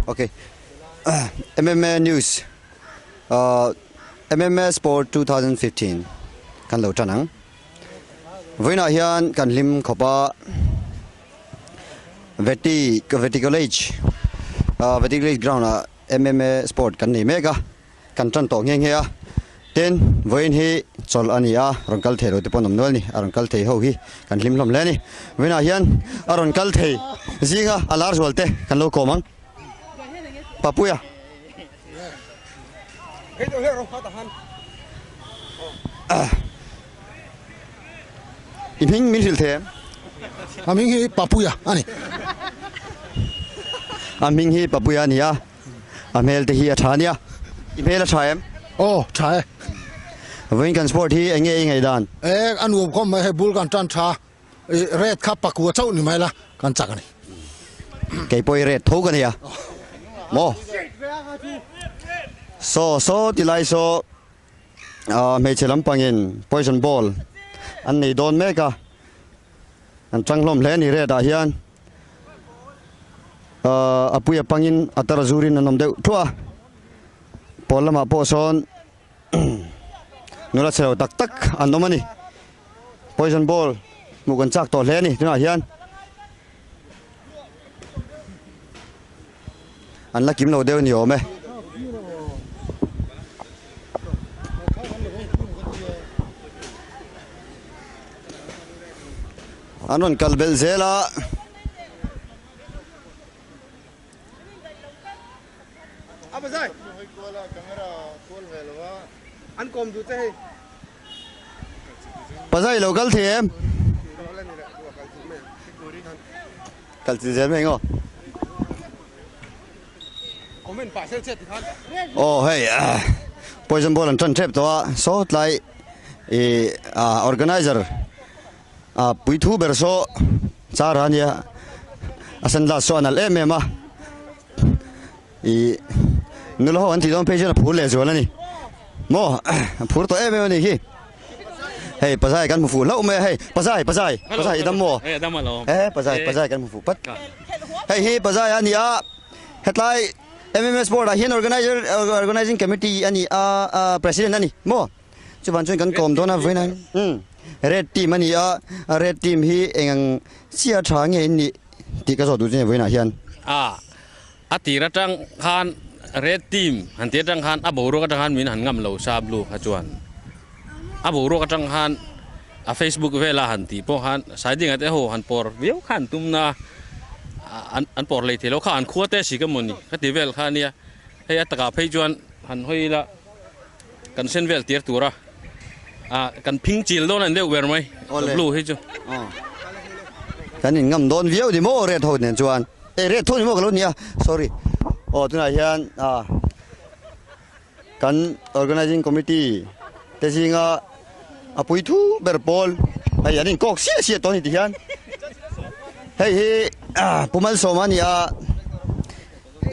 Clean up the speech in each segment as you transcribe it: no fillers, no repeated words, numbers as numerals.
Ok MMA news uh, MMA Sport 2015 kan lo tan ang. Vawiinah hian kan hlim khawp a Veti Veti College uh, Veti College ground ah MMA Sport kan nei mek a. Kan tan tawh nghe nghe a, tin vawiin hi chawlh a ni a, rawn kal thei lo te pawh an awm nual a ni, a rawn kal thei ho hi kan hlim hlawm hle a ni. Vawiinah hian a rawn kal thei zinga a lar zual te kan lo kawm ang. Papuia. I hming min hrilh thei em? A hming hi Papuia a ni. A hming hi Papuia a ni a. A hmel te hi a tha nia. I hmel a tha em? Aw, tha e. Vawiin kan sport hi eng nge i ngaihdan? E, a nuam khawp mai, hei bul kan tan tha. I red kha pakua chauh ni mai la, kan chak a ni. Kei pawh i red tho ka nia. Maw? Saw, saw ti lai saw hmeichhe lampangin poison ball an nei dawn mek a. An tang hlawm hle a ni red ah hian. A puia pangin a tar zurin an awm deuh thuah a, pawl lamah pawh sawn nula chhe lo tak tak an awm a ni. Poison ball hmuh kan chak tawh hle a ni tunah hian. An la kim lo deuh ni awm e. An rawn kal belh zel a. Pazai lo kal thei em? Kal chi zel mai ngaw. Aw hei poison ball an tan tep tawh a saw tlai ih organizer a puithu ber saw char a nia a sen last saw a nalh em em a ih nula ho an tih dawn phei chuan a phur leh zual a ni maw a phur tawh em em a nih khi. Hei pazai kan hmu fuh hlauh mai a hei pazai pazai pazai i dam maw he pazai pazai kan hmu fuh pat hei hi pazai a ni a hetlai M_M_S board ah hian organizer organizing committee a ni a president a ni maw chuvan chuan kan kawm dawn a vawiin ah red team a ni a red team hi eng ang chiah tha nge in nih tih ka zawh duh chu ni vawiin ah hian. A a tir atang khan red team han tih atang khan a boruak atang khan min han ngam lo sa blue kha chuan a boruak atang khan a facebook vela han tih pawh khan siding ah te ho han pawr viau kha an tum na a an pawr lei thei lo kha an khua te si ka mawni ka ti vel kha ania hei a takah phei chuan han hawi ila kan sen vel tir tur a ah kan phing chil dawn a ni deuh ber mai blue hi chu. Kan in ngam dawn viau ni maw red ho nen chuan e red tho ni maw ka lo nia sorry aw tunah hian ah kan organizing committee te zinga a pui thu ber pawl hei an inkawk siah siah tawh a ni ti hian hei hi Pumalsawma a ni a.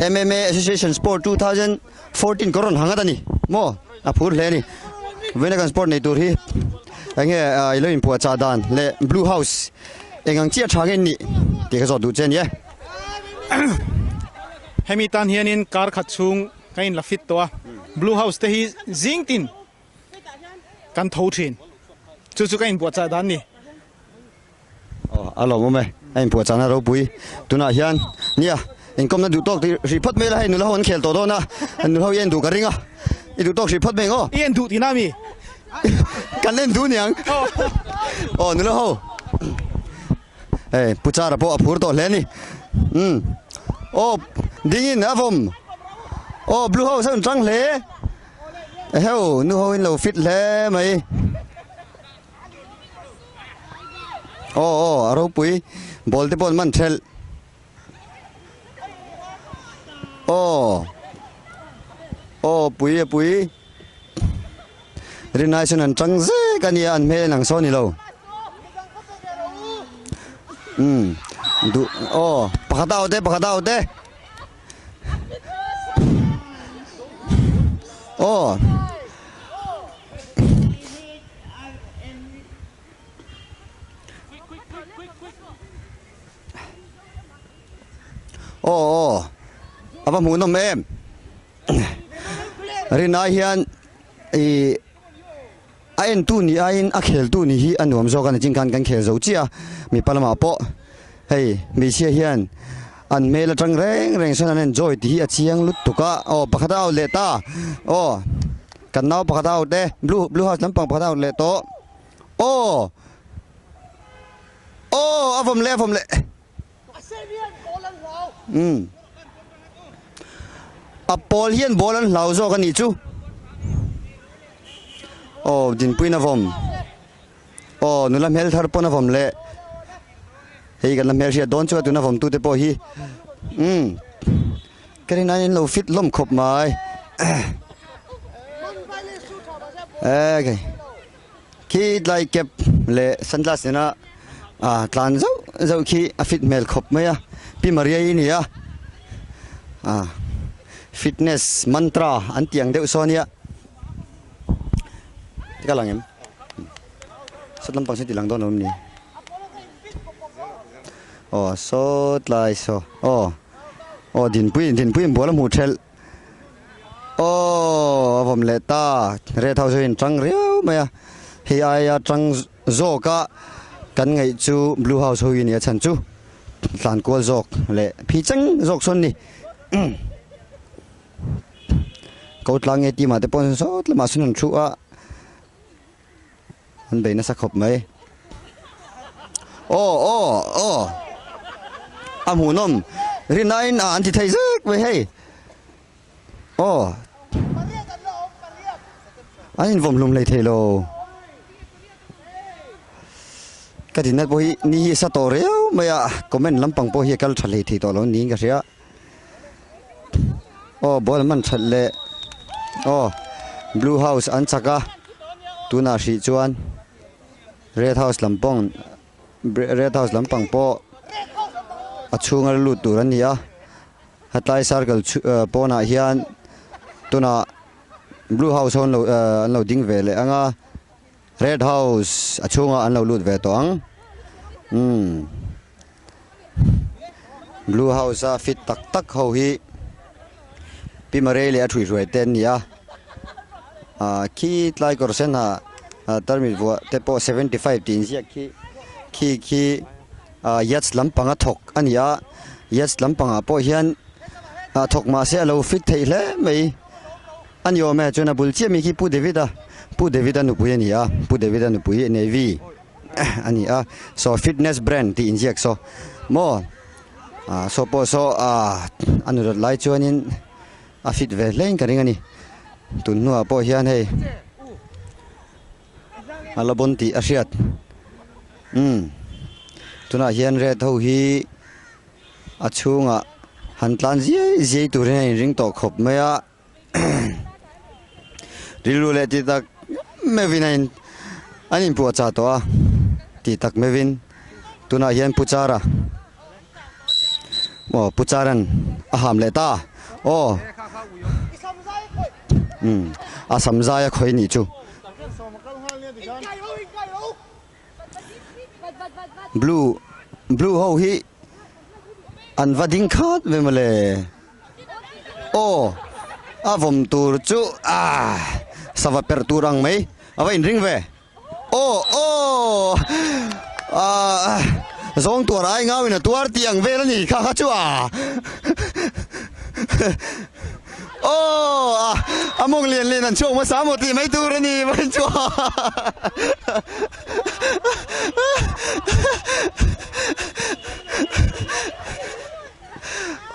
MMA Association Sport 2014 ka rawn hang at a ni maw a phur hle a ni vawiina kan sport nei tur hi enge i lo inphuah chah dan leh Blue House eng ang chiah tha nge nih tih ka zawt duh che a ni e. Hemi tan hianin kar khat chhung ka inla fit tawh a, Blue House te hi zing tin kan tho thin, chu chu ka inbuah chah dan ni. Aw a lawmawm e, a inphuah chahna ropui tunah hian nia inkawmna duh tawk tih hrih phawt mai la hei nula ho an khel tawh dawn a, nula ho i en duh ka ring a, i duh tawk hrih phawt mai ang aw. I en duh tihna mi? Kan en duh niang. Aw nula ho hei Pu Chara pawh a phur tawh hle a ni. Umm aw dingin a vawm aw blue house a rawn tang hle eheu nu ho in lo fit hle mai. Aw aw a ropui ball te pawh an man thelh aw aw pui a pui rinai sawn an tang zek a nia an hmel ang sawn ni lo umm duh aw pakhat a awt e pakhat a awt e. Aw. Aw aw. A va hmuhnawm em? Rinai hian ih a entu ni aiin a kheltu ni hi a nuam zawk a ni ching khan kan khel zo chiah a, mipa lamah pawh hei hmeichhia hian an hmel atang reng reng sawn an enjoy tih hi a chiang lutuk a, aw pakhat a out leh ta, aw kan nau pakhat a out e, blue blue house lampang pakhat a out leh tawh, aw aw a vawm leh a vawm leh. Umm. A pawl hian ball an hlau zawk a nih chu. Aw dinpuiin a vawm. Aw nula hmel thar pawn a vawm leh. Hei kan la hmel hriat dawn chu a tuna vawm tute pawh hi. Umm. Ka rin aiin lo fit hlawm khawp mai. Ekhei. Khi tlai cap leh sunglass nena ah tlan zauh zauh khi a fit hmel khawp mai a, Pi Maria i ni a, ah fitness mantra an tih ang deuh saw ania, ka lang em? Sawt lampang sawn tih lang dawn lo em ni? Aw saw tlai saw aw aw Dinpui Dinpui in bual a hmuh thelh. Aww a vawm leh ta, red house hi in tang riau mai a, hei aia tang zawk a kan ngaih chu blue house ho hi a ni a chhan chu tlan kual zawk leh phi cheng zawk sawn ni ko tlang nge team ah te pawh sawt lamah sawn an thu a an bei nasa khawp mai aw aw aw a hmuhnawm rinaiin a an ti thei zek mai hei aw an invawm hlum hlei thei lo ka dinna pawh hi ni hi a sa tawh riau mai a comment lampang pawh hi a kal tha hlei thei tawh lo niin ka hria. Aw ball man that leh aw blue house an chak a tunah hrih chuan red house lampang red house lampang pawh a chhunga la lut tur an ni a hetlai circle chhu ah pawnah hian tunah blue house ho an lo ah an lo ding ve leh ang a red house a chhungah an lo lut ve tawh ang umm. Blue house a fit tak tak ho hi Pi Marei leh a thuihhruai te an ni a ah khi tlai kawr sen ah tarmit vuah te pawh 75 tih inziak khi khi khi ah yachts lampang a thawk a ni a yachts lampangah pawh hian ah thawk mah se a lo fit theih hle mai a ni awm e chuan a bul chiah mi khi Pu David a Pu David a nupui a ni a Pu David a nupui Navy. a ni a saw fitness brand tih inziak saw maw ah saw pawh saw ah a nulat lai chuanin a fit ve hle in ka ring a ni tun hnuah pawh hian hei a la bawn tih a hriat umm tunah hian red ho hi a chhungah han tlan ziai ziai turin a inring tawh khawp mai a. Rilru leh tih tak meuhin a in an inpuah chah tawh a tih tak meuhin tunah hian Pu Chara aw Pu Charan a ham leh ta aw umm a sam zai a khawi nih chu. Blue blue ho hi an va ding khat ve mawle. Aw a vawm tur chu ah sava perh tur ang mai a va inring ve. Aw aw ah zawng tuar ai ngauin a tuar tih ang vel a ni kha kha chu a Aw a a mawng lian lian an chhuak hmasa maw tih mai tur a ni vawiin chu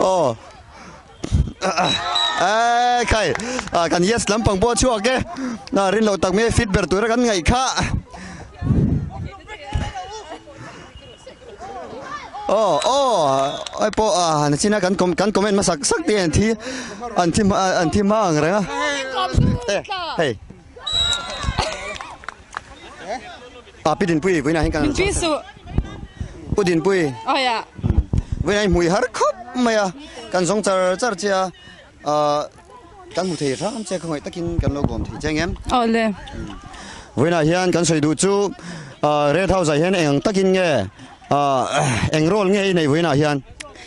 Aw eh khai ah kan yes lampang pawh a chhuak e ah rin loh tak mai fit ber tura kan ngaih kha Aw aw ai pawh a han chin a kan kan comment hmasak sak te an thi an thi an thi hma ang reng a hei a pi Dinpui vawiinah hian kan Pu Dinpui vawiinah hian hmui har khawp mai a kan zawng char char che a ah kan hmu thei hram che khawngaih takin kan lo bawm thei che ang em Awle. Vawiinah hian kan sawi duh chu ah Red House ah hian eng ang takin nge ah eng role nge i neih vawiinah hian?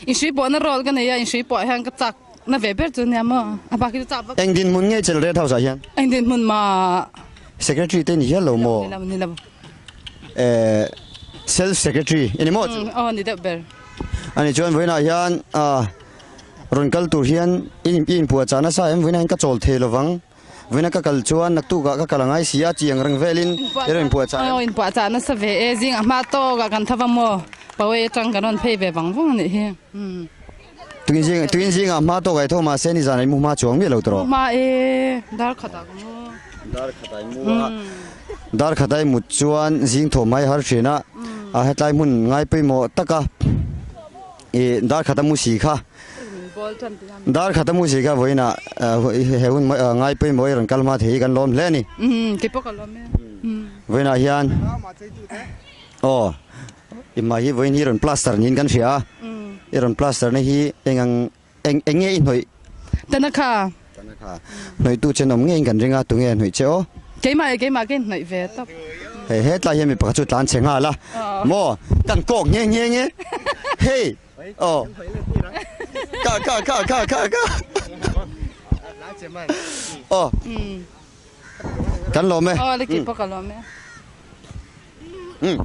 Inhrui pawhna role ka nei a, inhrui pawh hian ka chak. na ve ber chu nia maw a bak hi chu chak vak. Eng dinhmun nge chel Red House ah hian? Eng dinhmun ma? Secretary te ni hial lo maw? Ni lo ni lo. Eh self secretary i ni maw chu? Aw ni deuh ber. Ani chuan vawiinah hian ah rawn kal tur hian i inpuah chah nasa em vawiinah hian ka chawl thei lovang. Vawiina ka kal chuan naktukah ka kal a ngai si a, chi ang reng velin i rawn inpuah chah em? Aw inpuah chah nasa ve e, zing a hma tawkah kan tho va maw, Pawei atang kan rawn phei ve vang vang a nih hi. Tuin zing tuin zingah hma tawkah i tho mahse nizan i mu hma chuang miah lo tawh. Mu hma e, dar khatah ka mu. Dar khatah i mu a, dar khatah i mut chuan zing thawh hmai har thin a, a hetlai hmun ngai pawimawh taka i dar khata mu si kha. Dar khat a mu si kha vawiinah he hun ngai pawimawh i rawn kal hma thei hi kan lawm hle a ni. Vawiinah hian aw i hmai hi vawiin hi rawn plaster niin kan hria a, i rawn plaster na hi eng ang eng eng nge i hnawih? Tanakha. Tanakha. Hnawihtu che an awm ngeiin kan ring a, tunge a hnawih che aw? Keimah e keimah ka inhnawih ve tawp. Hei hetlai hian mi pakhat chu tlan chhe nghal a, maw kan kawk nghe nghe nge hei. Aw. Ka ka ka ka ka ka. Aw. Kan lawm e. Aw le keipawh ka lawm e. Um.